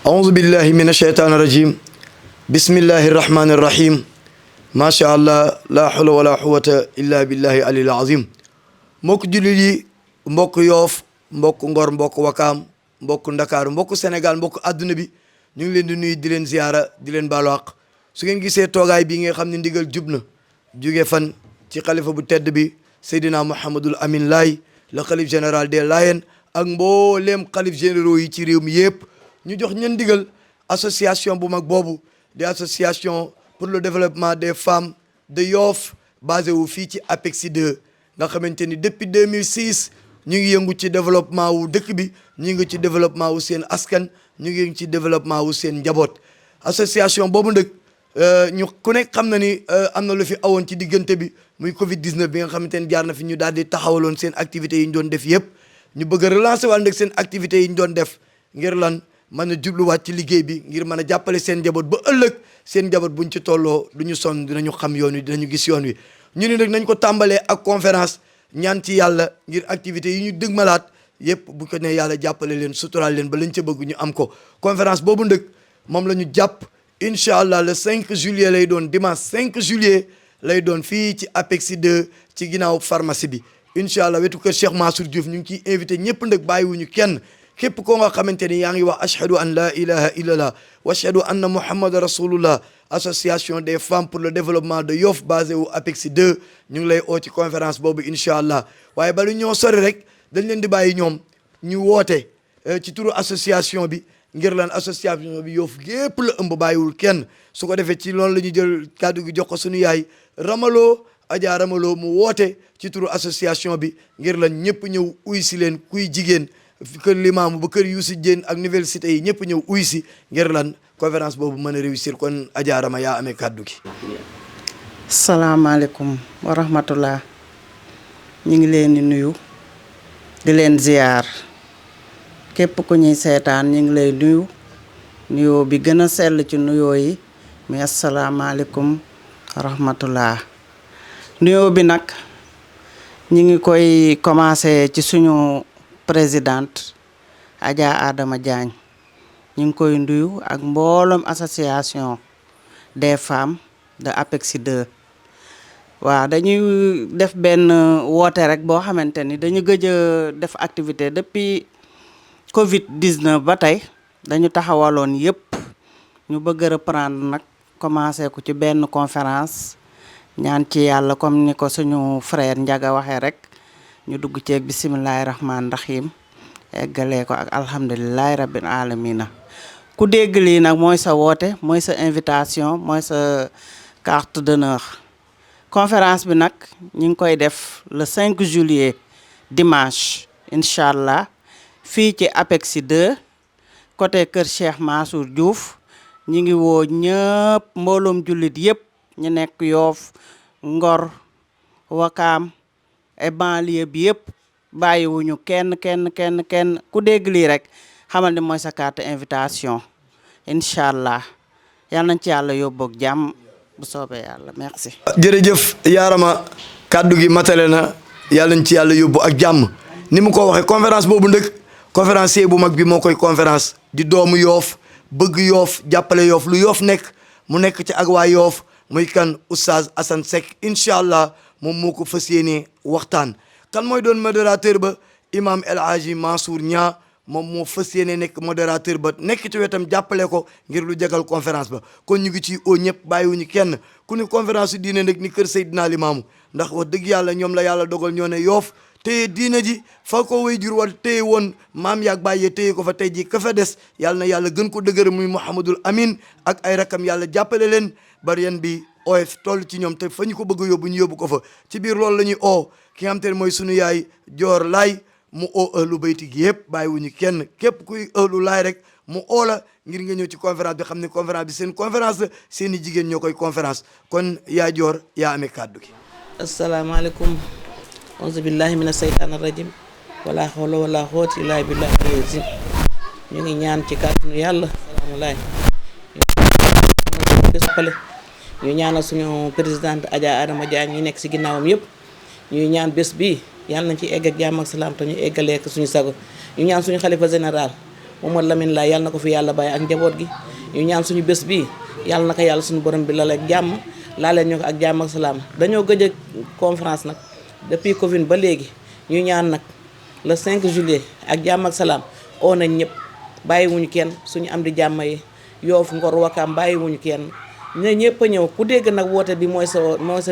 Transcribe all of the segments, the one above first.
أعوذ بالله من الشيطان الرجيم بسم الله الرحمن الرحيم ما شاء الله لا حول ولا قوة إلا بالله العلي العظيم mbokk jullit yi mbokk Yoff mbokk Ngor mbokk Wakaam mbokk Ndakaaru mbokk Sénégal mbokk adduna bi ñu ngi leen di nuyu di leen ziyaara di leen baalu àq su ngeen gisee toogaay bi nga xam ne ndigal jub na jóge fan ci xalifa bu tedd bi Seydina Mouhamadul Amin Laye le xalif général des Layènes ak mbooleem xalif généraux yi ci réew mi yëpp ñu jox ñeen ndigal association bu mag boobu di association pour le développement des femmes de Yoff basé wu fii ci APEXI 2 nga xamante ni depuis 2006 ñu ngi yëngu ci développement wu dëkk bi ñu ngi ci développement wu seen askan ñu ngi ci développement wu seen njaboot association boobu nag ñu ku nekk xam na ni am na lu fi awoon ci diggante bi muy Covid 19 bi nga xamante ni jaar na fi ñu daal di taxawaloon seen activités yi ñu doon def yëpp ñu bëgg a relancer waat nag seen activités yi ñu doon def ngir lan mën a jubluwaat ci liggéey bi ngir mën a jàppale seen njaboot ba ëllëg seen njaboot buñ ci tolloo du ñu sonn dinañu xam yoon wi dinañu gis yoon wi. ñu ne nag nañ ko tàmbalee ak conférence ñaan ci yàlla ngir activités yi ñu dëgmalaat yëpp bu ko ne yàlla jàppale leen suturaal leen ba lañ ca bëgg ñu am ko conférence boobu ndëg moom la ñu jàpp incha allah le 5 juillet lay doon dimanche 5 juillet lay doon fii ci APEXI 2 ci ginnaaw pharmacie bi incha allah wetu kër Cheikh Mansour Diouf ñu ngi ciy invité ñëpp ndëg bàyyiwuñu kenn képp koo nga xamante ni yaa ngi wax ashhadu an la ilaha illallah wa ashhadu anna muhammadan rasulullah association des femmes pour le développement de Yoff basé wu APEXI 2 ñu ngi lay oo ci conférence boobu incha allah waaye balu ñoo sori rek dañ leen di bàyyi ñoom ñu woote ci turu association bi ngir lan association bi Yoff gépp la ëmb bàyyiwul kenn su ko defee ci loolu la ñu jël kàddu gi jox ko suñu yaay Ramaloo Adja Ramaloo mu woote ci turu association bi ngir lan ñëpp ñëw uy si leen kuy jigéen kër Limaamu ba kër Youssou Diène ak université yi ñëpp ñëw uy si ngir lan conférence boobu mën a réussir kon Adja Rama yaa amee kàddu gi. salaamaaleykum wa rahmatullah ñu ngi leen di nuyu di leen ziyaar képp ku ñuy seetaan ñu ngi lay nuyu nuyoo bi gën a sell ci nuyoo yi muy asalaamaaleykum wa rahmatullah nuyoo bi nag ñu ngi koy commencé ci suñu présidente Adja Adama Diagne ñu ngi koy nuyu ak mbooloom association des femmes de APEXI 2 waaw dañuy def benn woote rek boo xamante ni dañu gëj a def activité depuis Covid 19 ba tey dañu taxawaloon yëpp ñu bëgg a reprendre nag commencé ko ci benn conférence ñaan ci yàlla comme ni ko suñu frère Ndiaga waxee rek ñu dugg ceeg bisimilahi rahmaani rahim eggalee ko ak alhamdulilahi rabbil alamina ku dégg lii nag mooy sa woote mooy sa invitation mooy sa carte d'honneur conférence bi nag ñu ngi koy def le 5 juillet dimanche incha allah fii ci APEXI 2 côté kër Cheikh Mansour Diouf ñi ngi woo ñëpp mbooloom jullit yëpp ñu nekk Yoff Ngor Wakaam et banlieue bi yëpp bàyyiwuñu kenn ku dégg lii rek xamal ni mooy sa carte invitation incha allah yal nañ ci yàlla yóbboog jàmm bu soobee yàlla merci. jërëjëf yaarama kàddu gi matale na yàlla nañ ci yàlla yóbbu ak jàmm ni mu ko waxee conférence boobu ndëkk conférencier bu mag bi moo koy conférence di doomu Yoff bëgg Yoff jàppale Yoff lu Yoff nekk mu nekk ci ak waa Yoff muy kan oustaz Assane Seck incha allah moom moo ko fas yéenee waxtaan kan mooy doon modérateur ba imam El Hadji Mansour Niang moom moo fas yéene nekk modérateur ba nekk ci wetam jàppale ko ngir lu jagal conférence ba kon ñu ngi ci oo ñëpp bàyyiwuñu kenn ku ni conférence yu diine nag ni kër Seydina Limaamu ndax wax dëgg yàlla ñoom la yàlla dogal ñoo ne Yoff téye diine ji fa ko way jur wal téye woon maam yaag bàyyee téye ko fa tey ji ka fa des yàlla na yàlla gën ko dëgër muy Mouhamadul Amin ak ay rakam yàlla jàppale leen bari yeen bi oyof toll ci ñoom te fa ñu ko bëgg a yóbbu ñu yóbbu ko fa ci biir loolu la ñuy oo ki nga xam te ne mooy sunu yaay Joor Laay mu oo ëhlu bayti gi yëpp bàyyiwuñu kenn képp kuy ëhlu laay rek mu oo la ngir nga ñëw ci conférence bi xam ne conférence bi seen conférence la seen i jigéen ñoo koy conférence kon yaa Joor yaa amee kàddu gi. asalaamaaleykum auzu billahi mina seytaani rajim wala hawla wala quwwata illa billahi al-azim ñu ngi ñaan ci kàttanu yàlla salaamulaay ñu ñaanal suñu présidente Adja Adama Diagne ñi nekk si ginnaawam yëpp ñuy ñaan bés bi yàlla nañ ci egg ak jàmm ak salaam te ñu eggalee ak suñu sago ñu ñaan suñu xalifa général Mamadou Lamine Laye yàlla na ko fi yàlla bàyyi ak njaboot gi ñu ñaan suñu bés bii yàlla na ko yàlla suñu borom bi lal ak jàmm laaleen ñu ko ak jàmm ak salaam. dañoo gëj a conférence nag depuis Covid ba léegi ñu ñaan nag le 5 juillet ak jàmm ak salaam oo nañ ñëpp bàyyiwuñu kenn suñu am di jàmm yi Yoff Ngor Wakaam bàyyiwuñu kenn ne ñëpp a ñëw ku dégg nag woote bi mooy sa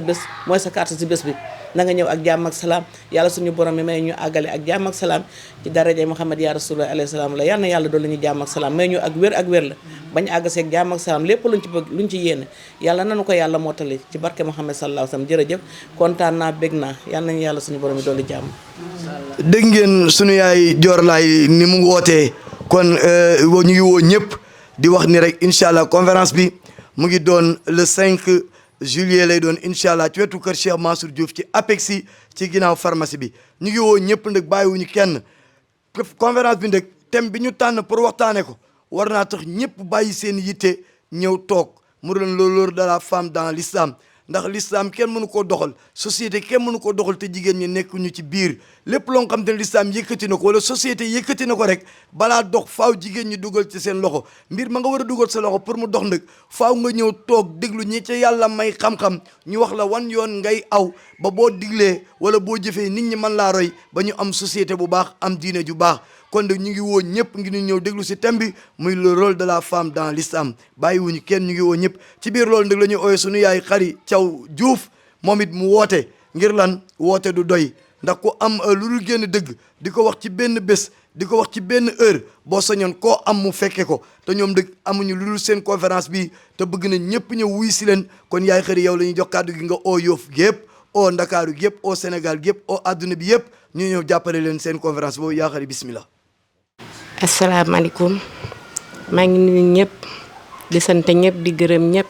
bés mooy sa carte si bés bi na nga ñëw ak jàmm ak salaam yàlla suñu borom mi may ñu àggale ak jàmm ak salaam ci daraja Muhammad ya Rasulullah alayhi salaam la yal na yàlla doolu ñu jàmm ak salaam may ñu ak wér la bañ àgg seeg jàmm ak salaam lépp luñ ci bëgg luñ ci yéene yàlla nanu ko yàlla mottali ci barke Muhammad sallallahu alayhi wasallam jërëjëf kontaan naa bég naa yal nañu yàlla suñu borom mi doolu jàmm. dégg ngeen suñu yaay Dior Laye ni mu wootee kon ñu ngi woo ñëpp di wax ni rek incha allah conférence bi mu ngi doon le 5 juillet lay doon incha allah ci wetu kër Cheikh Mansour Diouf ci APEXI ci ginnaaw pharmacie bi ñu ngi woo ñëpp nag bàyyiwuñu kenn conférence bi nag thème bi ñu tànn pour waxtaane ko war naa tax ñëpp bàyyi seen yitte ñëw toog mu doon le rôle de la femme dans l'islam ndax l'islam kenn mënu koo doxal société kenn mënu koo doxal te jigéen ñi nekkuñu ci biir lépp loo xam te ne l'islam yëkkati na ko wala société yëkkati na ko rek balaa dox faaw jigéen ñi dugal ci seen loxo mbir ma nga war a dugal sa loxo pour mu dox nag faaw nga ñëw toog déglu ñi ca yàlla may xam-xam ñu wax la wan yoon ngay aw ba boo diglee wala boo jëfee nit ñi mën laa roy ba ñu am société bu baax am diine ju baax kon nag ñu ngi woo ñëpp ngi ñu ñëw déglu si thème bi muy le rôle de la femme dans l'islam bàyyiwuñu kenn ñu ngi woo ñëpp ci biir loolu nag la ñuy ooyee suñu yaay Xari Thiaw Diouf moom it mu woote ngir lan woote du doy ndax ku am lu dul génn dëgg di ko wax ci benn bés di ko wax ci benn heure boo sañoon koo am mu fekke ko te ñoom dëgg amuñu lu dul seen conférence bi te bëgg na ñëpp ñëw wuy si leen kon yaay Xari yow la ñuy jox kàddu gi nga oo Yoff gépp oo Ndakaaru gépp oo Sénégal gépp oo adduna bi yëpp ñu ñëw jàppale leen seen conférence boobu yaa Xari bismillah. asalaamaaleykum maa ngi nuyu ñëpp di sant ñëpp di gërëm ñëpp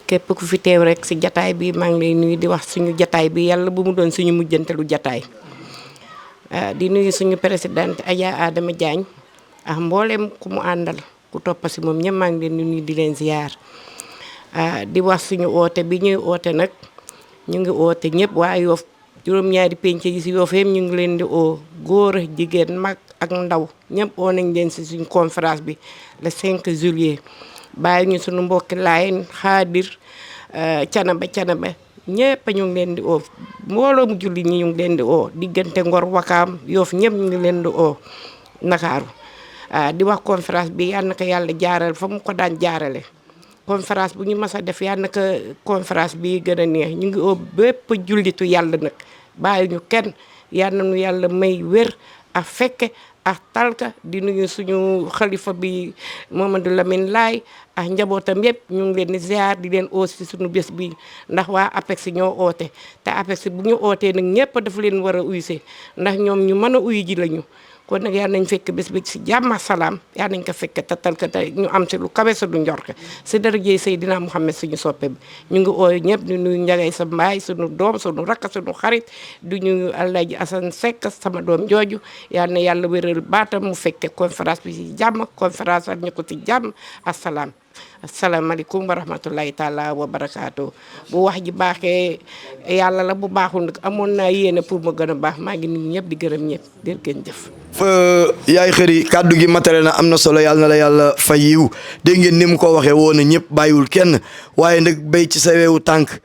képp ku fi teew rek si jataay bi maa ngi lay nuyu di wax suñu jataay bi yàlla bu mu doon suñu mujjantelu jataay di nuyu suñu présidente Adja Adama Diagne ak mboolem ku mu àndal ku toppa si moom ñëpp maa ngi leen di nuyu di leen ziar di wax suñu oote bi ñuy oote nag ñu ngi oote ñëpp waa Yoff juróom-ñaari penc yi si Yoff ñu ngi leen di oo góor jigéen mag ak ndaw ñëpp oo nañ leen si suñu conférence bi le 5 juillet bàyyi ñu suñu mbokki Laayeen Xaadir canaba ñëpp ñu ngi leen di oo mbooloo mu julli ñi ñu ngi leen di oo diggante Ngor Wakaam Yoff ñëpp ñu ngi leen di oo Ndakaaru di wax conférence bi yal na ko yàlla jaaral fa mu ko daan jaarale conférence bu ñu mas a def yal na ko conférence bi gën a neex ñu ngi oo bépp jullitu yàlla nag bàyyi ñu kenn yal na nu yàlla may wér ak fekke ak talka di nuyu suñu xalifa bi Mamadou Lamine Laye ak njabootam yëpp ñu ngi leen di ziar di leen oo si suñu bés bi ndax waa APEXI ñoo oote te APEXI bu ñu ootee nag ñëpp dafa leen war a uyse ndax ñoom ñu mën a uyu ji lañu kon nag yal nañ fekk bés bi si jàmm ak salaam yal nañ ko fekk te talka te ñu am si lu kawe sa du njorke si darajey Seydina Muhammad suñu soppe bi ñu ngi ooy ñëpp di nuyu Njagay sa mbaay suñu doom suñu rakk suñu xarit du ñu Alaaji Asan Sekk sama doom jooju yal na yàlla wéral baatam mu fekke conférence bi si jàmm conférence ak ñu ko si jàmm ak salaam asalaamaaleykum wa rahmatullahi taala wa barakaatu bu wax ji baaxee yàlla la bu baaxul nag amoon naa yéene pour ma gën a baax maa ngi nuyu ñëpp di gërëm ñëpp jërë ngeen jëf. yaay Xari kàddu gi matale na am na solo yàlla na la yàlla fay yiw dégg ngeen ni mu ko waxee woon na ñëpp bàyyiwul kenn waaye nag béy ci sa weewu tànk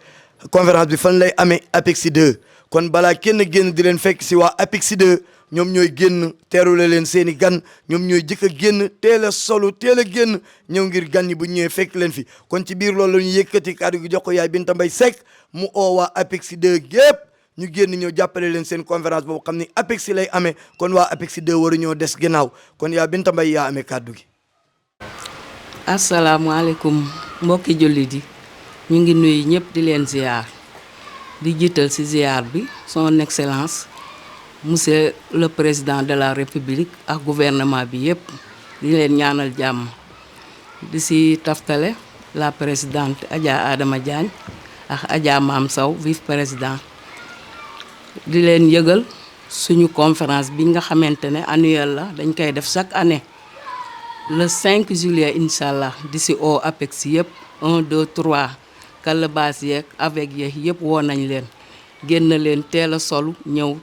conférence bi fan lay amee APEXI 2 kon balaa kenn génn di leen fekk si waa APEXI 2 ñoom ñooy génn teerule leen seen i gan ñoom ñooy jëkk a génn teel a solu teel a génn ñëw ngir gan ñi bu ñëwee fekk leen fi kon ci biir loolu la ñu yëkkati kàddu gi jox ko yaay Binta Mbaye Seck mu oo waa APEXI 2 gépp ñu génn ñëw jàppale leen seen conférence boobu xam ni APEXI lay amee kon waa APEXI 2 waru ñoo des ginnaaw kon yaa Binta Mbaye yaa amee kàddu gi. asalaamaaleykum mbokki jullit yi ñu ngi nuyu ñëpp di leen ziar di jiital ci ziar bi son excellence monsieur le président de la république ak gouvernement bi yëpp di leen ñaanal jàmm di ci taftale la présidente Adja Adama Diagne ak Adja Mam Sow vice président di leen yëgal suñu conférence bi nga xamante ne annuelle la dañ koy def chaque année le 5 juillet incha allah di ci oo APEXI yëpp 1 2 3 kalabas yeeg avec yeeg yëpp woo nañ leen génn leen teel a solu ñëw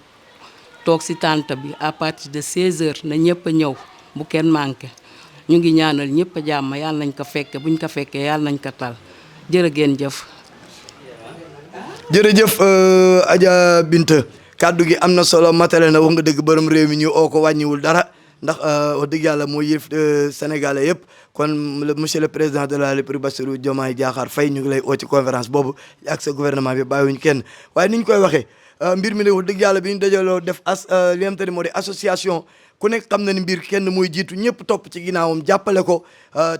toog ci tànt bi à partir de 16h na ñëpp a ñëw bu kenn manqué ñu ngi ñaanal ñëpp a jàmm yàlla nañ ko fekke buñ ko fekkee yàlla nañ ko tal jërë ngeen jëf. jërëjëf Adja Binta kaddu gi am na solo matale na wax nga dëgg borom réew mi ñu oo ko wàññiwul dara ndax wax dëgg yàlla moo yëf sénégalais yëpp kon monsieur le président de la République Bassirou Diomaye Diakhar Faye ñu ngi lay oo ci conférence boobu ak sa gouvernement bi bàyyiwuñ kenn waaye ni ñu koy waxee mbir mi la wax dëgg yàlla bi ñu dajaloo def li nga xamante ne moo di association ku nekk xam na ni mbir kenn mooy jiitu ñëpp topp ci ginnaawam jàppale ko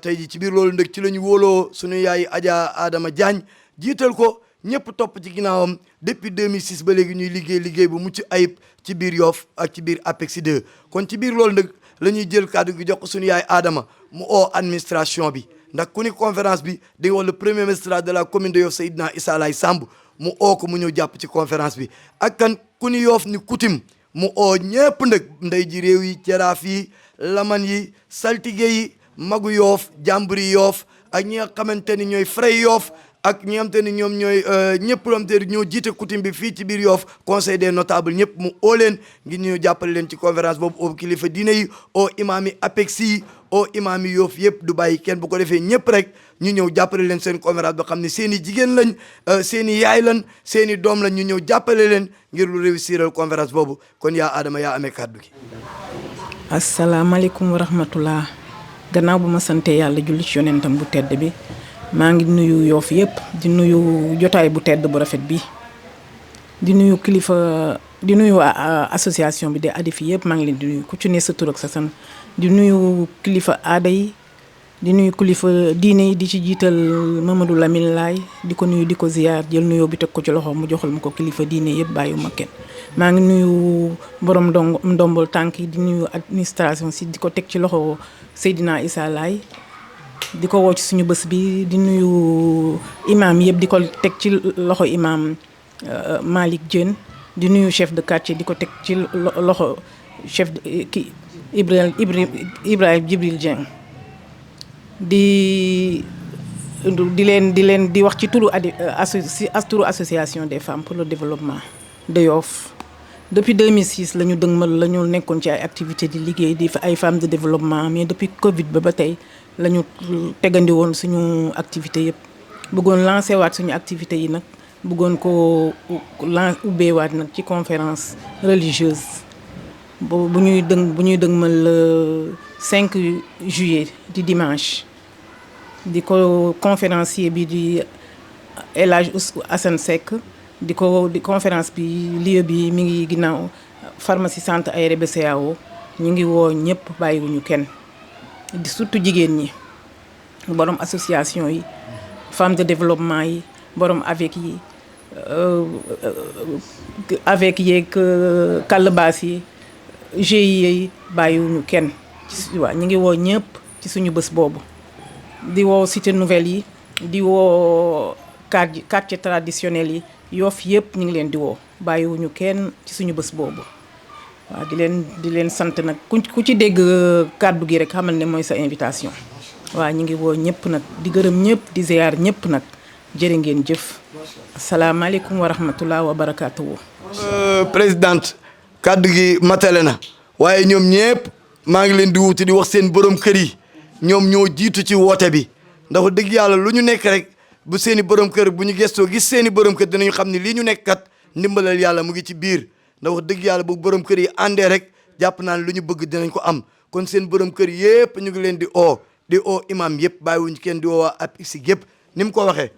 tey ji ci biir loolu ndëg ci la ñu wóoloo suñu yaay Adja Adama Diagne jiital ko ñëpp topp ci ginnaawam depuis 2006 ba léegi ñuy liggéey bu mucc ayib ci biir Yoff ak ci biir APEX 2 kon ci biir loolu nag la ñuy jël kàddu gi jox ko suñu yaay Adama mu oo administration bi ndax ku ni conférence bi di nga wax le premier magistrat de la commune de Yoff Seydina Issa Laye Samb mu oo ko mu ñëw jàpp ci conférence bi ak kan ku ni Yoff ni coutume mu oo ñëpp nag ndey ji réew yi jaraaf yi laman yi saltige yi magu Yoff jàmburi Yoff ak ñi nga xamante ni ñooy fray Yoff ak ñi nga xamante ni ñoom ñooy ñëpp loo xamante ni ñoo jiite coutume bi fii ci biir Yoff conseil des notables ñëpp mu oo leen ngir ñu jàppale leen ci conférence boobu oo kilifa diine yi oo imaam yi APEX yi oo imaam yi Yoff yëpp du bàyyi kenn bu ko defee ñëpp rek ñu ñëw jàppale leen seen conférence ba xam ne seen i jigéen lañ seen i yaay lañ seen i doom lañ ñu ñëw jàppale leen ngir lu réussiral conférence boobu kon yaa Adama yaa amee kàddu gi. asalaamaaleykum wa rahmatullah gannaaw bu ma sante yàlla julli ci yonentam bu tedd bi maa ngi nuyu Yoff yëpp di nuyu jotaay bu tedd bu rafet bi di nuyu kilifa di nuyu association bi de ADIFI yëpp maa ngi leen di nuyu ku ci ne sa tur ak sa sant di nuyu kilifa aada yi di nuyu kilifa diine yi di ci jiital Mamadou Lamine Laye di ko nuyu di ko ziyaar jël nuyoo bi teg ko ci loxo mu joxal ma ko kilifa diine yëpp bàyyiwuma kenn maa ngi nuyu borom ndombol tànk yi di nuyu administration si di ko teg ci loxo Seydina Issa Laye di ko woo ci suñu bés bi di nuyu imam yëpp di ko teg ci loxo imam Malick Diène di nuyu chef de quartier di ko teg ci loxo chef de kii Ibrahima Djibril Dieng di leen di wax ci turu turu association des femmes pour le développement de Yoff depuis 2006 la ñu dëgmal la ñu nekkoon ci ay activités di liggéey di fa ay femmes de développement mais depuis Covid ba tey la ñu tegandi woon suñu activité yëpp bëggoon lancé waat suñu activité yi nag bëggoon ko ubbeewaat nag ci conférence religieuse bu ñuy dëgmal le 5 juillet di dimanche di ko conférencier bi di El Hadj Assane Seck di conférence bi lieu bi mi ngi ginnaaw pharmacie centre aéré BCEAO ñu ngi woo ñëpp bàyyiwuñu kenn di surtout jigéen ñi borom association yi femmes de développement yi borom avec yi avec yeeg kàllbaas yi GIE yi bàyyiwuñu kenn waaw ñu ngi woo ñëpp ci suñu bés boobu di woo cité nouvelle yi di woo quartier traditionnel yi Yoff yëpp ñu ngi leen di woo bàyyiwuñu kenn ci suñu bés boobu waaw di leen sant nag ku ci dégg kàddu gi rek xamal ne mooy sa invitation waaw ñu ngi woo ñëpp nag di gërëm ñëpp di ziar ñëpp nag jërë ngeen jëf asalaamaaleykum wa rahmatullah wa barakaatuhu. présidente kàddu gi matale na waaye ñoom ñëpp maa ngi leen di wuti di wax seen borom kër yi ñoom ñoo jiitu ci woote bi ndax dëgg yàlla lu ñu nekk rek bu seeni borom kër bu ñu gestoo gis seeni borom kër dinañu xam ne lii ñu nekk kat ndimbalal yàlla mu ngi ci biir ndax wax dëgg yàlla bu borom kër yi àndee rek jàpp naa ne lu ñu bëgg dinañ ko am kon seen borom kër yëpp ñu ngi leen di oo imam yëpp bàyyiwuñ kenn di oo waa APEX yëpp ni mu ko waxee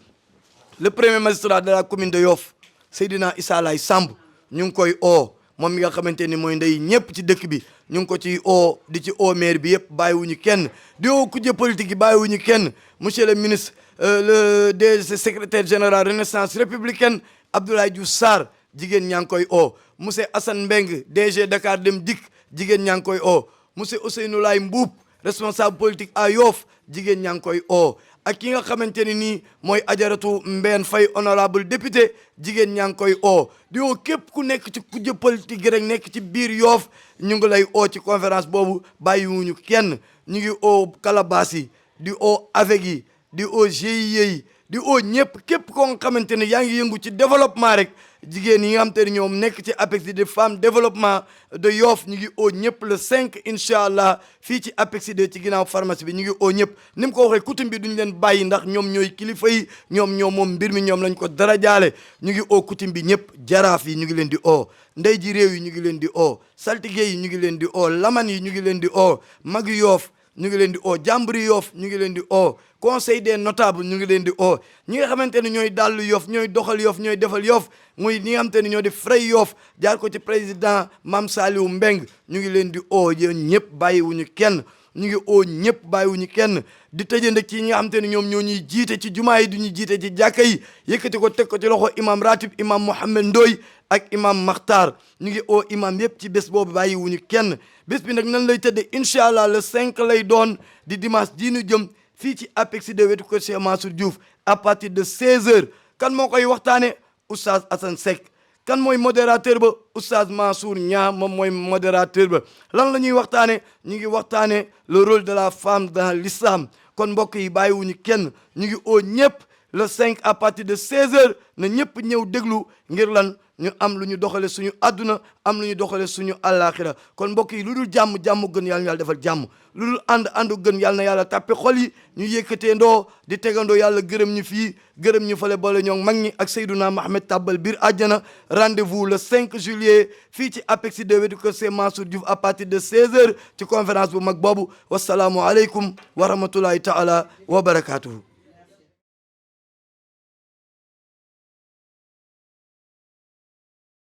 le premier magistrat de la commune de Yoff Seydina Issa Laye Samb ñu ngi koy oo moom mi nga xamante ni mooy ndey ñëpp ci dëkk bi ñu ngi ko ci oo di ci oo maire bi yëpp bàyyiwuñu kenn di oo kujje politique yi bàyyiwuñu kenn monsieur le ministre le DG secrétaire général Renaissance républicaine Abdoulaye Diouf Sarr jigéen ñaa ngi koy oo monsieur Assane Mbeng DG Dakar Dem Dikk jigéen ñaa ngi koy oo monsieur Ousseynou Laye Mbuub responsable politique à Yoff jigéen ñaa ngi koy oo ak ki nga xamante ni nii mooy ajaratu Mbène Faye honorable député jigéen ñaa ngi koy oo di oo képp ku nekk ci kujje politique rek nekk ci biir Yoff ñu ngi lay oo ci conférence boobu bàyyiwuñu kenn ñu ngi oo calebasse yi di oo avec yi di oo GIE yi di oo ñëpp képp koo nga xamante ne yaa ngi yëngu ci développement rek jigéen yi nga xamante ne ñoom nekk ci APEX de femmes développement de Yoff ñu ngi oo ñëpp le 5 incha allah fii ci APEX de ci ginnaaw pharmacie bi ñu ngi oo ñëpp ni mu ko waxee coutume bi duñ leen bàyyi ndax ñoom ñooy kilifa yi ñoom moom mbir mi ñoom lañ ko dara jaale ñu ngi oo coutume bi ñëpp jaraaf yi ñu ngi leen di oo ndey ji réew yi ñu ngi leen di oo saltige yi ñu ngi leen di oo laman yi ñu ngi leen di oo magi Yoff ñu ngi leen di oo jàmburi Yoff ñu ngi leen di oo conseil des notables ñu ngi leen di oo ñi nga xamante ne ñooy dallu Yoff ñooy doxal Yoff ñooy defal Yoff muy ñi nga xamante ne ñoo di fray Yoff jaar ko ci président Mame Saliou Mbeng ñu ngi leen di oo yéen ñëpp bàyyiwuñu kenn ñu ngi oo ñëpp bàyyiwuñu kenn di tëjënd ci ñi nga xamante ne ñoom ñoo ñuy jiite ci jumaa yi du ñu jiite ci jàkka yi yëkkati ko teg ko ci loxo imam ratib imam Mohamed Ndoy ak imam Makhtar ñu ngi oo imam yëpp ci bés boobu bàyyiwuñu kenn bés bi nag nan lay tëddee incha allah le 5 lay doon di dimanche ji ñu jëm fii ci APEX de wetu ko Cheikh Mansour Diouf à partir de 16h kan moo koy waxtaane oustaz Assane Seck kan mooy modérateur ba oustaz Mansour Niang moom mooy modérateur ba lan la ñuy waxtaane ñu ngi waxtaane le rôle de la femme dans l'islam kon mbokk yi bàyyiwuñu kenn ñu ngi oo ñëpp le 5 à partir de 16h na ñëpp ñëw déglu ngir lan ñu am lu ñu doxale suñu àdduna am lu ñu doxale suñu àllaaxira kon mbokk yi lu dul jàmm gën yàlla na yàlla defal jàmm lu dul àndu gën yàlla na yàlla tàppe xol yi ñu yëkkatee ndoo di tegandoo yàlla gërëm ñu fii gërëm ñu fale boole ñoo mag ñi ak Seydouna Mohamed tàbbal biir àjjana rendez-vous le 5 juillet fii ci APEX de wetu ko Cheikh Mansour Diouf à partir de 16h ci conférence bu mag boobu wasalaamu aleykum wa rahmatullahi taala wa barakatuhu